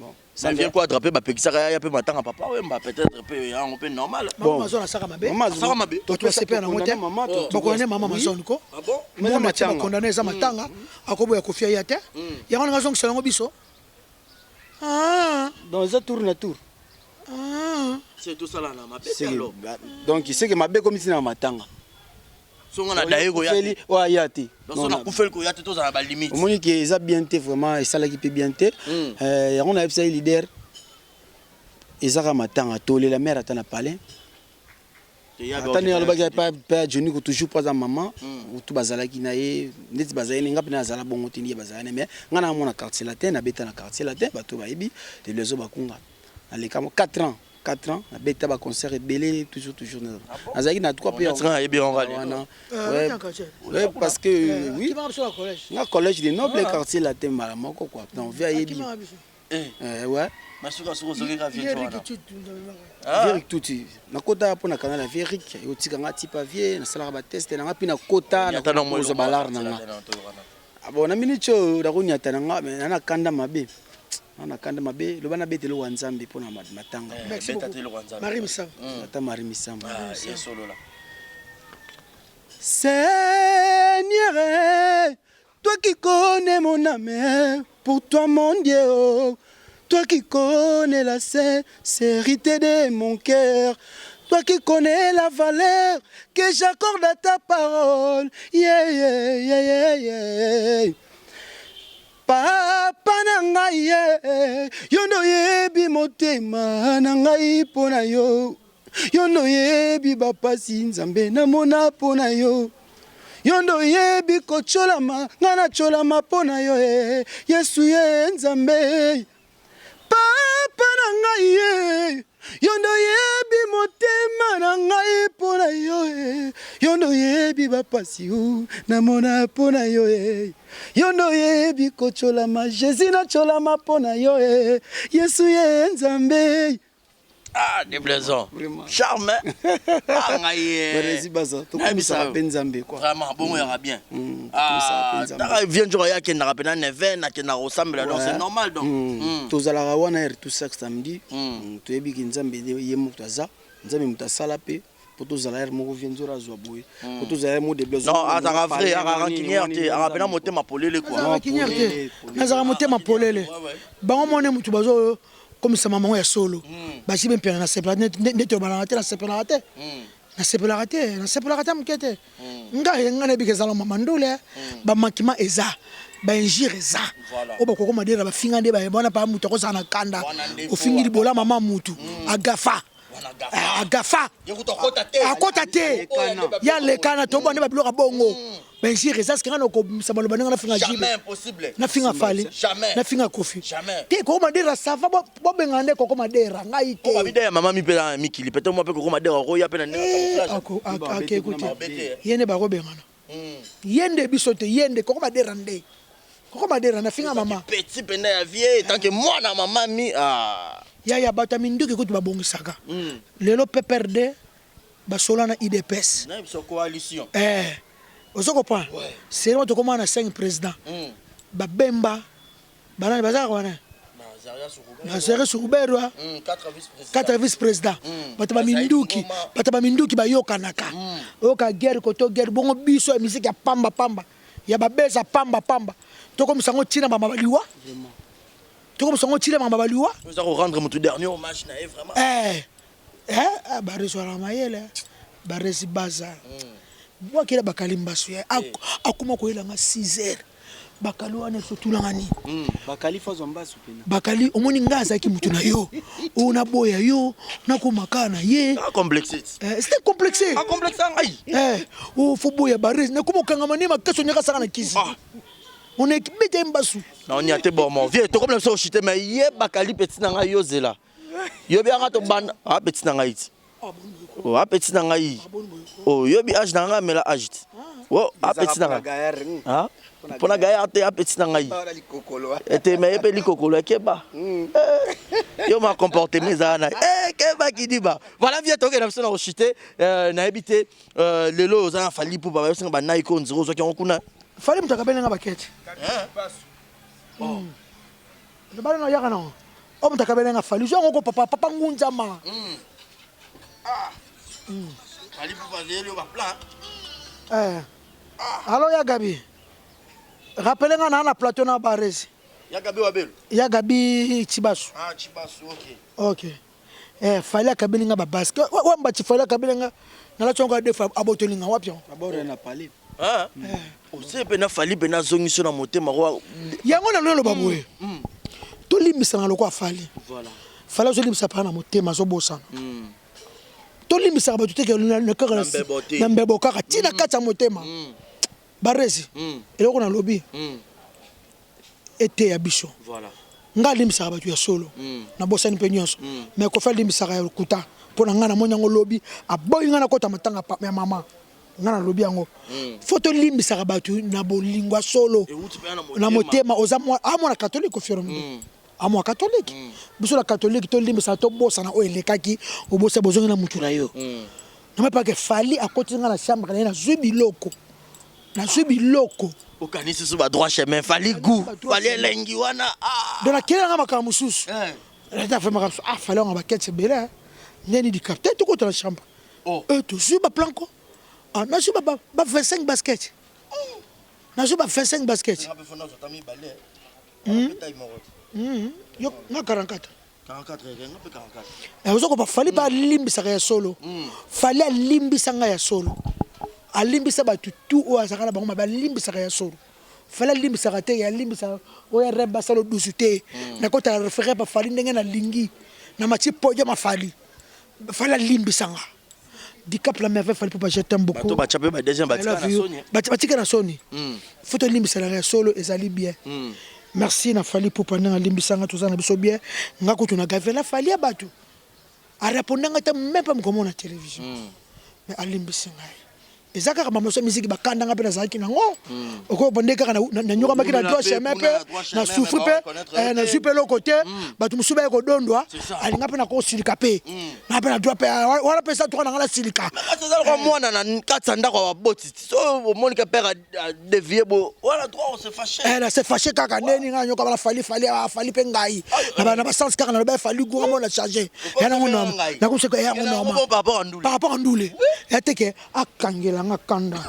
Bon. Vieux ko attraper bapekisaka ya mpe matanga papa Wemba peut-être mpe yango mpe normal. Mama Mazone asaka mabe. Asaka mabe. Bato basepela nango te, bakondane mama Mazone ko. Ah bon? Mona tie bakondane eza matanga akoboya kofia ya te yango nanga azongisa yango biso. Ah, donc eza tour na tour. Ah. C'est tout ça là na mabe. C'est que- alors donc c'est que mabe ekomi ntina na matanga. Songo na daye koya te. Okufeli, oyo aya te. Donc so nakufeli koya te, tozala na balimite. Omoni ke eza bien te, vraiment esalaki mpe bien te. Yango nayebisaki leader ezaka matanga tolela mare ata na palais ata ndenge alobaki pa ya Johnny ko toujours mpo aza mama tu bazalaki na ye ndeti bazali ne nga mpe nazala bongo te ndenge bazali ne mais nga na mona Quartier Latin nabeta na Quartier Latin bato bayebi Deblezo Bakunga naleka mo 4 ans 4 ans nabeta baconcert ebele toujours toujours nazalaki na trois mpe 4 ans ayebi yango kaka lelo. wana. Ouais, na quartier. Ouais, parce que oui Akimaka biso na collège. Nga collège de noble Quartier Latin mbala moko quoi, donc vi ayebi. Akimaka biso. Ouais. Masuka soki ozongi ka Ye vie wana. Ricky Tutu. Vieux tuti nakota mpo na canal ya vieux Rik otika nga tipa vie nasalaka bateste na nga mpe nakota Ata na nakozwa balare na nga. Ah bon, na minute oyo nakoniata na nga mais na na kanda mabe na na kanda mabe loba nabeta eloko ya Nzambe mpo na matanga. Merci beaucoup. Marie Misamba. Ata Marie Misamba. Esolola. Seigneur, toi qui connais mon âme, pour toi mon Dieu, oh, toi qui connais la sincérité de mon cœur, toi qui connais la valeur que j'accorde à ta parole. Yeah, yeah, yeah, yeah, yeah. Papa na ngai ye, yo nde oyebi motema na ngai mpo na yo. Yo nde oyebi bapasi Nzambe namona mpo na yo. Yo nde oyebi kotyolama ngai natyolama mpo na yo e Yesu ye Nzambe. Papa na ngai ye, yo nde oyebi motema na ngai mpo na yo e. Yo nde oyebi bapasi namona mpo na yo e. Yo nde oyebi kotyolama Jesus natyolama mpo na yo e Yesu ye Nzambe. Ah, déblaison. Charme. Ah, ngai. Eh. Barezi baza, tokumisaka mpe Nzambe quoi. Vraiment, bongo yaka bien. Ah, taka vient jour ya kendaka pe na 9 na kendaka kosambela donc c'est normal donc. Tozalaka wana heure tout chaque samedi. Toyebi ke Nzambe ye moto aza, Nzambe moto asala pe po tozala heure moko vie nzora azwa boye. Po tozala heure moko déblaison. Non, azaka vrai, azaka rancunière te, azaka pena motema polele quoi. Rancunière te. Azaka motema polele. Bango mone mutu bazo komisa mama ngo ya solo basi be mpiana nasepela nde tolobanaka te nasepelaka te nasepelaka te nasepelaka te moke te ngai ngai nayebi ke ezala mama ndule bamakima eza bainjure eza oyo bakoko madera bafinga nde wana pa moto akozala na kanda ofingi libola mama mutu agafa agafa akota te ya lekana tobwa nde babiloko ya bongo bainjure eza sike nga nakobimisa maloba ndenge nafinga jibe nafinga fali nafinga kofi te koko madera sava bobengana nde koko madera ngai te ya mama mi mpe na mikili peut-être moi mpe koko madera okoya mpe na ndenge akekuti ye nde bakobengana ye nde biso te ye nde koko madera nde koko madera nafinga mama petit mpenza ya vie tant que mwana mama mi ah. Yaya bato ya minduki kutu babongisaka lelo PPRD basola na udps coalition eh ozo comprendre ouais. Seulement tokoma na 5 président ba Bemba banani bazalaka wana Nazare Suruberwa 4 vice président bato ba minduki bato ba minduki bayokanaka oyoka guerre koto guerre bongo biso ya musique ya pamba pamba ya babeza pamba pamba tokomisa yango ntina mama baliwa tokomisa yango ntina mama baliwa oza ko rendre moto dernier hommage na ye vraiment eh Eh, barezi wana mayele barezi baza bwakela bakali mbasu ya akoma koyela nga 6 heures bakali wana esotulanga nini bakali fazwa mbasu pena bakali omoni nga azalaki motu na yo oyo naboya yo nakoma kaka na ye complexe c'était complexe complexe ngai eh oh fo boya barezi nakoma okangama ne makasi onyaka saka na kisi on est beta ye mbasu na onia te bon vieux tokomela biso koshite mais ye bakali petit na ngai yozela yobi anga tobanda ah petit na ngai ti oh ah petit na ngai oh yobi âge na ngai amela âge ti oh ah petit na ngai ah mpona gaillard te ah petit na ngai ete me ye mpe likokolo ekeba yo ma comportement eza wana eh keba kidiba voilà vieux tokenda biso na kochite nayebi te lelo oza na Fally Ipupa bayosinga ba Nike oyo nzela ozwaki yango kuna Fally moto akabeli nga bakete lobala na yaka nango oyo moto akabeli nga Fally zwa yango ko papa papa ngunzama Fally Ipupa azeli yo baplan eh. Alo ya Gabi rappele nga naa na plateau na baresi ya Gabi wabelo ya Gabi Chibasu ah Chibasu ok ok eh, Fally akabeli nga babaske wambaci Fally akabeli nga nalati yango adefa abotoli nga wapi yango abord na palais ah ose mpe na Fally mpe nazongiso na motema ko yango na loloba boye tolimbisana lokola Fally Fally azolimbisa mpaka na motema azobosana tolimbisaka bato te kaka na mbebo kaka ntina kati ya motema baresi eloko nalobi eteya biso nga alimbisaka bato ya solo nabosani mpe nyonso mais Kofi alimbisaka ya lokuta mpo na ngai namoni yango lobi aboyi ngai nakota matanga ya mama nga nalobi yango fo tolimbisaka bato na bolingo ya solo na motema oza amwana catholique Kofi Olomide amwa catholique biso na catholique tolimbisaka tobosana oyo elekaki obosa bozongi na mutu na yo namoni pake Fally akotisi nga na chambre na ye nazwi biloko nazwi biloko okanisi so badroit chemin Fally goût Fally elengi wana donc nakeli nanga makambo mosusu makambo mosusu ah Fally yango bakete ebele ndeni dicap te tokota na chambre tozwi baplanko. Ah, nazwi ba, ba 25 basket. Nazwi ba 25 basket. Hmm? Hmm. Yo nga 44. 44 eh, ozo koba Fally ba limbisaka ya solo. Hmm. Fally alimbisa nga ya solo. Alimbisa bato tout oyo azalaka na bango mabe alimbisaka ya solo. Fally alimbisaka te, alimbisaka oyo rep basala dusu te. Nakota rep Fally ndenge nalingi. Na mati podium ya Fally. Fally alimbisa nga. Dicap la merveille Fally Ipupa je t'aime beaucoup. Bato batia pe ba deuxième batika na soni. Batika na soni. Faut tolimbisa na ya solo ezali bien. Merci na Fally Ipupa ndenge alimbisa nga toza na biso bien. Nga kutu na gavela Fally ya bato. A répondre nga te même pas mokoma na télévision. Mais alimbisi ngai. Eza kaka ba morceau ya musique ba kanda nga pe nazalaki nango. Okoki bande kaka na nyokamaki na droit chemin pe na souffri pe na zui pe eloko te. Bato mosusu baye kodondwa alinga pe na kosilika pe. Nga pe na droit pe wana pe eza droit na nga nasilika. Kasi eza lokola mwana na kati ya ndako ya baboti. So omoni ke père a dévier bo wana droit on se fâcher. Eh na se fâcher kaka ndeni nga nyoka bala Fally Fally ah Fally pe ngai. Na ba sens kaka na loba Fally goût mona changer. Ya nango normal. Na kuseka ya yango normal. Par rapport à Ndule. Par rapport à Ndule. Ya te ke Akangela nga kanda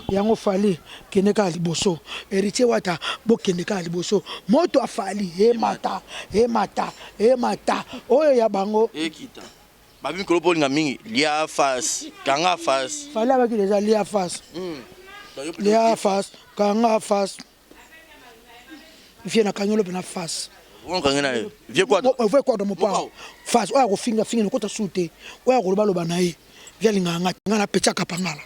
yango Fally kende kaka liboso Heritier Wata bokende kaka liboso moto ya Fally emata emata emata oyo ya bango Ekita babi mikolo po olinga mingi lia face kanga face. Fally abaki dejà lia face lia face kanga face Vieux na kanyolo pena face. Vieux quadro. Vieux quadro mopao. Face oyo akofinga finga nakota su te. Oyo akoloba loba na ye. Vieux alingaka nga nga na pecha kapangala.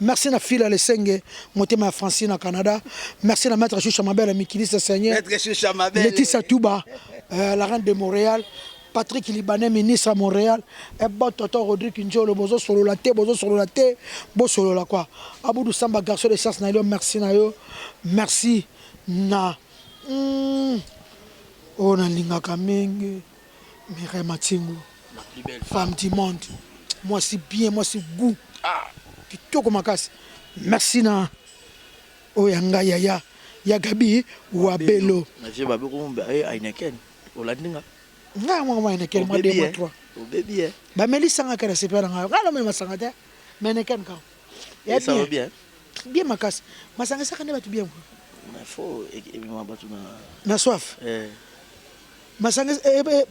Merci na Fila Lesenge, motema ya Francine na Canada. Merci na Maître Choucha Mabele, mikiliste Seigneur. Maître Choucha Mabele. Laetitia Touba, la reine de Montréal. Patrick Libanais ministre à Montréal. Et bon tonton Rodrigue Njolo bozo solola te bozo solola te bo solola quoi. Aboudou Samba garçon de science na yo merci na yo. Merci na oyo nalingaka mingi Mireille Matingu femme du monde mwasi bien mwasi gout kitoko makasi merci na oyo ya ngai yaya ya Gaby Wabelo. Na vieux babe ko Heineken olandi nga. Nga yango mwa Heineken mwa 2 mwa 3. Obebi eh. Bamelisa nga kaka sepela na nga. Nga na masanga te. Mais Heineken kaka. Ya bien. Bien. Bien makasi. Masanga esaka nde bato bien quoi. Mais faut ebima bato na na soif. Eh. Masanga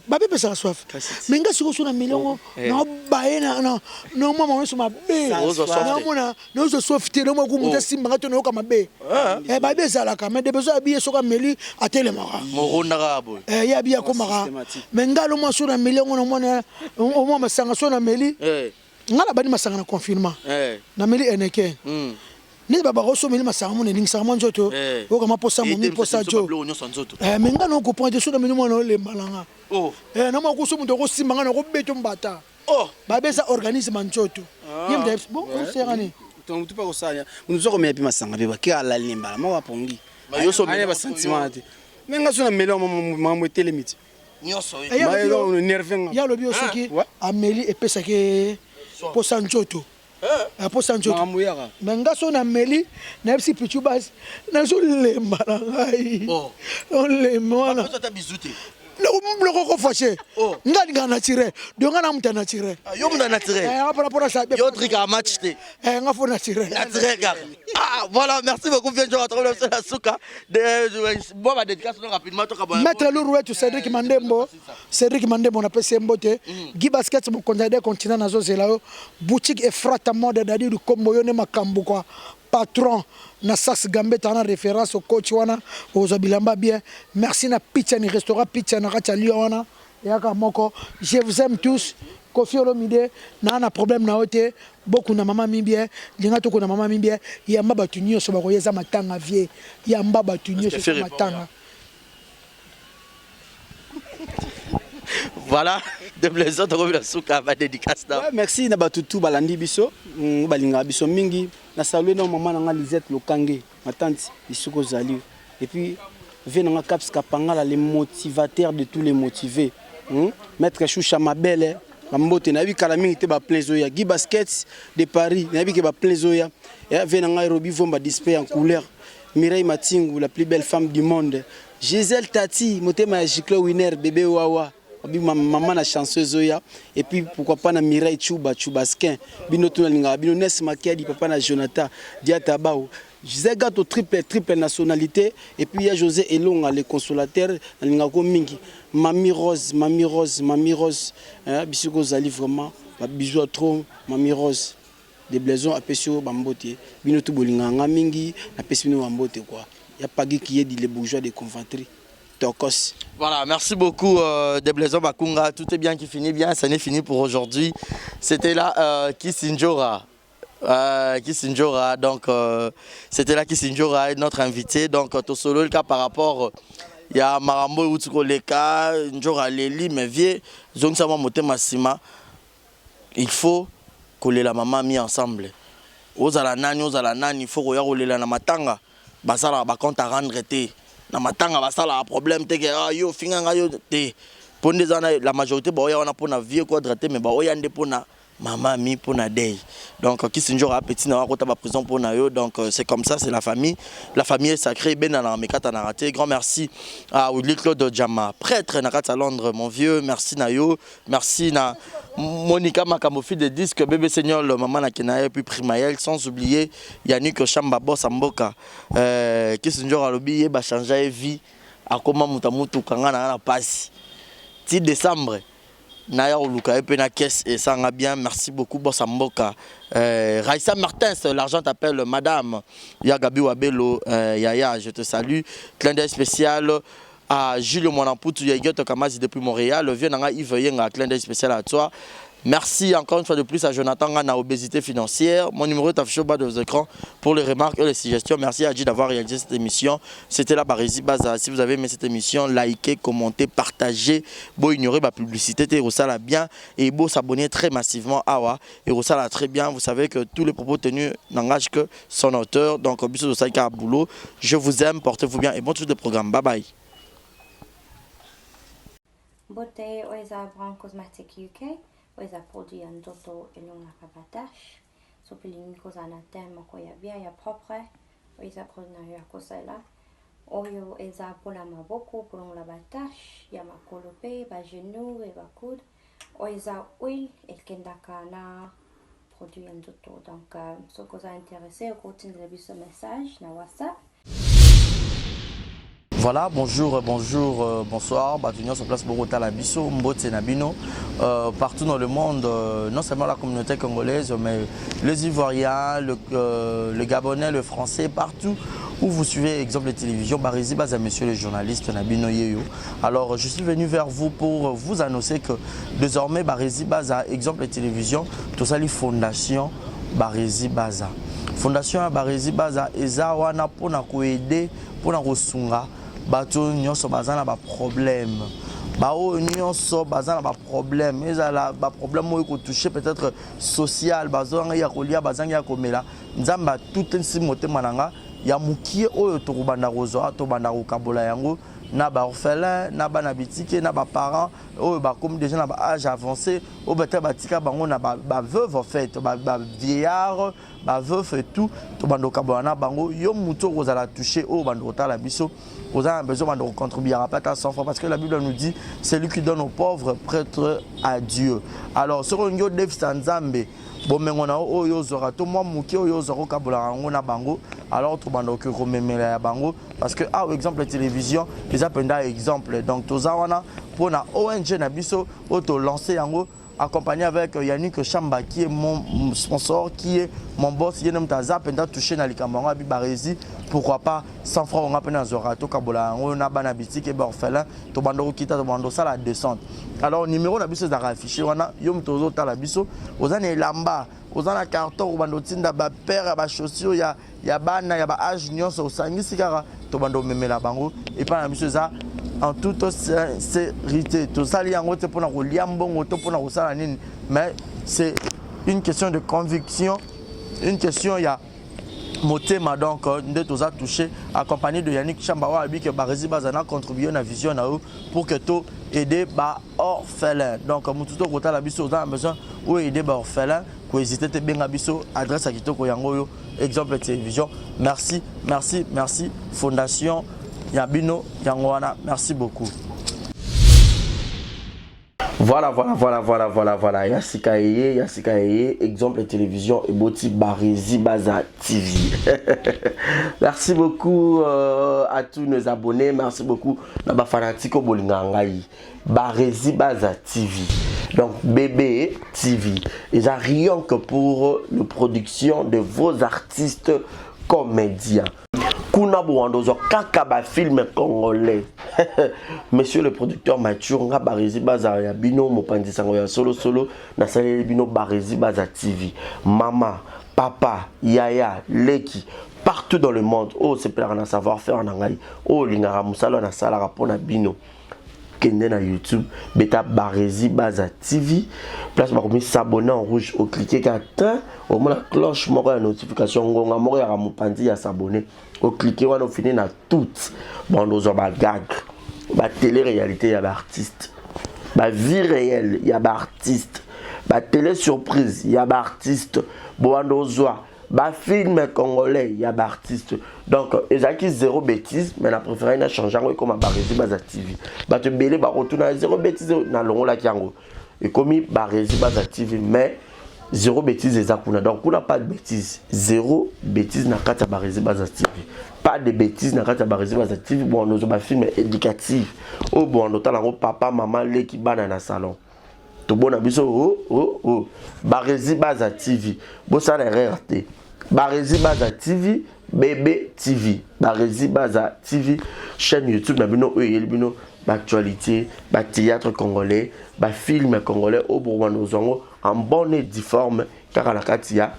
babe pesaka soif. Mais nga sikoyo so na meli yango na baye na na na mwa maweso mabe. Na mona nazo soif te na mwa ku mutu asimba nga to nayoka mabe. Eh babe ezalaka mais de besoin abiye soki ameli atelemaka. Moronda kaka boye. Eh ye abiye akomaka. Mais nga lo mwa so na meli yango na mona omwa masanga so na meli. Nga na bandi masanga na confinement. Na meli Heineken. Neti ba bako so meli masanga mona eningisaka mwa nzoto. Oyoka mwa posa momi posa jo. Eh mais nga na comprendre te so na meli mwana olemba na nga. Eh na mwa kuso moto akosimba nga na kobeto mbata. Babe eza organisme ya nzoto. Ye moto ayebisi bon osera nini? To mutu pa kosala mutu soko mela pe masanga pe ba ke alali ne mbala moko apongi. Aya ba sentiment te. Mais nga so na meli makambo etelemi ti. Nyoso nerve nga. Ye alobi yo soki ameli epesaka ye posa nzoto. Posa nzoto. Mais nga so na meli nayebisi Pitshou Base nazolemba na ngai. Olemba wana. Biloko ko fâché. Nga alingaka naturel. Donc nga na moto ya naturel. Yo moto ya naturel. Eh nga pona pona sa. Yo trika match te. Eh nga fo naturel. Naturel kaka. Ah voilà, merci beaucoup bien joué à la souka. De bon ba dédicace rapidement to kabona. Maître Lourouetu Cédric Mandembo. Cédric Mandembo na pesi mbote. Guy Basket mokonzi ya deux continents nazo zela yo. Boutique Efrata mode Dadi du Kombo yo ne makambu quoi. Patron na sas gambetta wana reference okoti wana okozwa bilamba bien merci na pizza ni restaurant pizza na kati ya Lyon wana eyaka moko je vous aime tous Koffi Olomide naa na problème na yo te bokunda mama mi bien linga tokunda mama mi bien yamba batu nioso bakoya eza matanga vieux yamba batu nioso eza matanga. Voilà, de plaisir tokomi na suka ba dédicace na. Ouais, merci na bato tout balandi biso, balingaka biso mingi. Na saluer na maman na nga Lisette Lokange, ma tante bisika ozali. Et puis vieux na nga Caps Kapangala le motivateur de tous les motivés. Maître Choucha Mabele, ba mbote nayebi kala mingi te ba plein ezoya. Guy Basket de Paris, nayebi ke ba plein ezoya. Et vieux na nga Roby Vomba display en couleur. Mireille Matingu, la plus belle femme du monde. Gisèle Tati, motema ya Giclo Winner, bébé Wawa. Babi mama na chanson ezoya. Et puis pourquoi pas na Mireille Chuba Chubasquin. Bino tout nalingaka bino Nes Makiadi papa na Jonathan Diata Bao. Gisèle Gato triple triple nationalité et puis ya José Elonga le consolateur nalingaka ko mingi. Mami Rose, Mami Rose, Mami Rose hein, bisika ozali vraiment ba bisous ya trop Mami Rose. De Blaison apesi yo ba mbote bino tout bolingaka nga mingi napesi bino ba mbote quoi. Ya Paggy Kiyedi le bourgeois de Conventry. Tokos. Voilà, merci beaucoup euh, Deblaison Bakunga. Tout est bien qui finit bien. Ça n'est fini pour aujourd'hui. C'était là euh, Kissinjora. Euh, Kissinjora, donc euh, c'était là Kissinjora, notre invité. Donc, Tosolo, le cas par rapport ya makambo euti koleka njora aleli mais vie zongisa mwa motema nsima il faut kolela mama mi ensemble ozala nani ozala nani il faut koya kolela na matanga basalaka ba compte à rendre te na matanga basalaka problème te ke ah, yo ofinga ngai yo te mpo nde eza wana la majorité baoya wana mpo na vieux quadra te mais baoya nde mpo na mama mi mpo na dei donc kisinjora apeti na akota ba prison mpo na yo. Donc c'est comme ça, c'est la famille, la famille est sacrée, ebendanaka mekatanaka te. Grand merci à Willy Claude Jama, prêtre na kati ya Londres, mon vieux, merci na yo. Merci na Monica Makambo, fille de disque, bébé Seigneur, maman na Kenaye, puis Primaël, sans oublier Yannick Chamba, boss Mboka. Euh, Kisinjora alobi ye ba changer vie, akoma muta mutuka nga na na pasi. Ti décembre naya koluka ye mpe na caisse esanga bien. Merci beaucoup boss Mboka. Raissa Martins, l'argent t'appelle, madame ya Gabi Wabelo, Yaya, je te salue. Clin d'œil spécial à Julio Mwanamputu, Yaigioto Kamazi depuis Montréal, le vieux Nanga Yves Yenga, clin d'œil spécial à toi. Merci encore une fois de plus à Jonathan Ngana, obésité financière. Mon numéro est affiché au bas de vos écrans pour les remarques et les suggestions. Merci à Adji d'avoir réalisé cette émission. C'était la Barésie Baza. Si vous avez aimé cette émission, likez, commentez, partagez. Bo ignorer ma publicité, et la bien. Et bo s'abonner très massivement. Awa, et la très bien. Vous savez que tous les propos tenus n'engagent que son auteur. Donc, bisous de Saïka Boulot. Je vous aime, portez-vous bien et bon suite de programme. Bye bye. Mbote, oyo eza Brown Cosmetic UK, oyo eza produit ya nzoto elongolaka ba tache. Soki olingi kozala na teint moko ya bien ya propre, oyo eza produit na yo ya kosalela. Oyo eza mpona maboko kolongola ba tache ya makolo mpe ba genou et ba coude. Oyo eza huile ekendaka na produit ya nzoto. Donc soki oza intéressé okotindela biso message na WhatsApp. Voilà, bonjour, bonjour, bonsoir. Bato nyonso place bokotala biso, mbote na bino. Partout dans le monde, non seulement la communauté congolaise, mais les Ivoiriens, le Gabonais, le Français, partout où vous suivez exemple de télévision, Barési Baza, monsieur le journaliste na bino yeyo. Alors, je suis venu vers vous pour vous annoncer que désormais, Barési Baza, exemple de télévision, tout ça, les fondations Barési Baza. Fondation Barési Baza, eza wana pona ko aider, pona kosunga bato nyonso baza na ba problème, baoyo nyonso baza na ba problème, ezala ba problème oyo kotouche peut-être social, bazangi ya kolia, bazangi ya komela. Nzambe atutisi motema na nga ya mokie oyo tokobanda kozwa, tobanda kokabola yango na baorphelin, na bana bitike, na baparent oyo bakomi déjà na baâge avancé, oyo peut-être batika bango na baveuve, en fait bavieillard, baveuf et tout, tobanda kokabola na bango. Yo motu okozala touché, oyo banda kotala biso, oza na besoin banda kocontribuer ata 100 francs, parce que la Bible nous dit: celui qui donne aux pauvres prête à Dieu. Alors soki olingi odefisa Nzambe bomengo na yo oyo ozwaka to mwa moke oyo ozwaka, okabolaka yango na bango, alors tobanda okoki komemela ya bango, parce que awa exemple télévision eza mpenza exemple. Donc toza wana mpona ONG na biso oyo tolance yango, accompagné avec Yannick Chamba qui est mon sponsor, qui est mon boss. Ye moto aza mpenza touché na likambo yango, abi Barési, pourquoi pas 100 francs onga mpe nazwaka, tokabola yango na bana bitike, baorphelin. Tobanda kokita, tobanda kosala descente. Alors numéro na biso ezalaka affiché wana. Yo moto ozotala biso, oza na elamba, oza na carton, obanda otinda bapaire ya bachaussure ya bana ya baâge nyonso, osangisi kaka, tobanda omemela bango epai na biso. Eza en toute sincérité, tosali yango te mpona kolia mbongo to mpona kosala nini, mais c'est une question de conviction, une question ya motema. Donc nde toza touché, accompagné de Yannick Chamba oyo alobi ke Barési baza na contribuer na vision na yo pour que to aider baorphelin. Donc motu to kotala biso, oza na besoin oyo aider baorphelin, kohésite te, benga biso, adresse ya kitoko yango oyo, exemple télévision. Merci, merci, merci. Fondation ya bino yango wana. Merci beaucoup. Voilà, voilà, voilà, voilà, voilà, voilà. Ya sika eye, ya sika eye, exemple télévision eboti Barezi Baza TV. Merci beaucoup à tous nos abonnés, merci beaucoup na ba fanatique bolinga ngai. Barezi Baza TV. Donc BB TV. Et ça rien que pour la production de vos artistes comédiens. Kuna bowando ozwa kaka bafilm congolais. Monsieur le producteur Mathieu, nga Barezi Baza ya bino, mopanzi sango ya solo solo, nasaleli bino Barezi Baza TV. Mama, papa, yaya, leki, partout dans le monde, oyo osepelaka na savoir faire na ngai, oyo olingaka mosala oyo nasalaka mpona bino, kende na YouTube, beta Barezi Baza TV, place bakomi s'abonner en rouge, oclique kaka tin, omona cloche moko ya notification, ngonga moko yaka mopanzi ya s'abonner, oclique wana, ofini na toute bando, ozwa bagag, batélé réalité ya baartiste, bavie réelle ya baartiste, batélé surprise ya baartiste, bowanda ozwa bafilm congolais ya baartiste. Donc ezalaki zéro bêtise, mais na préféré na change yango, ekoma Barezi Baza TV. Bato ebele bakotuna zéro bêtise, nalongolaki yango, ekomi Barezi Baza TV, mais zéro bêtise eza kuna. Donc kuna pas de bêtise, zéro bêtise na kati ya Barezi Baza TV, pas de bêtise na kati ya Barezi Baza TV. Bon, nozwa bafilm éducative oyo bon, otala yango papa, mama, leki, bana na salon, tobona biso. Oh, oh, oh. Barezi Baza TV, bosala erreur te. Barezi Baza TV, BB TV, Barezi Baza TV, chaîne YouTube na bino oyo eyeli bino baactualité, bathéâtre congolais, bafilm congolais oyo bokobanda kozwa yango en bonne et due forme kaka na kati ya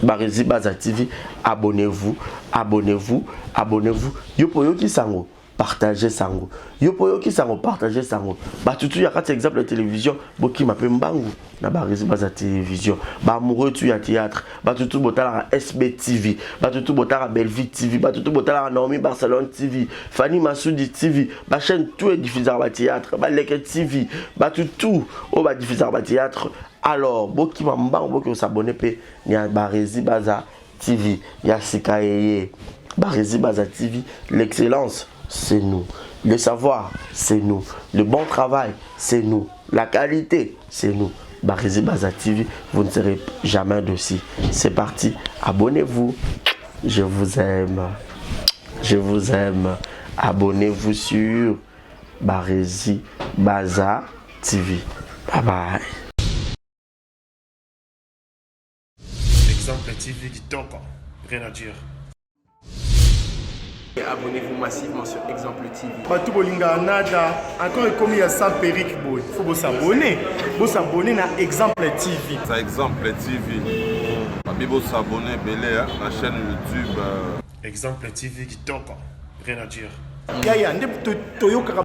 Barezi Baza TV. Abonnez-vous, abonnez-vous, abonnez-vous. Yo mpo oyoki sango, partage sango. Yo mpo oyoki sango, partage sango. Bato tu ya kati ya exemple ya télévision, bokima mpe mbangu na Barezi Baza Télévision. Baamoureux tu ya théâtre, bato tu botalaka SB TV, bato tu botalaka Bellevue TV, bato tu botalaka Naomi Barcelone TV, Fanny Masudi TV, bachaîne tout ediffusaka bathéâtre, Baleke TV, bato tu oyo badiffusaka bathéâtre, alors bokima mbangu, boki kos'abonner mpe ya Barezi Baza TV. Ya sika eye, Barezi Baza TV. L'excellence, c'est nous. Le savoir, c'est nous. Le bon travail, c'est nous. La qualité, c'est nous. Barezi Baza TV, vous ne serez jamais déçus. C'est parti, abonnez-vous. Je vous aime. Je vous aime. Abonnez-vous sur Barezi Baza TV. Bye bye. Exemple TV kitoko, rien à dire. Abonnez-vous massivement sur Exemple TV. Bato bolingaka nada encore, ekomi ya sans perruque boye, faut bos'abonner, bos'abonner na Exemple TV. Ça, Exemple TV babi, bos'abonner ebele na chaîne YouTube. Exemple TV kitoko, rien à dire. Yaya nde toyokaka.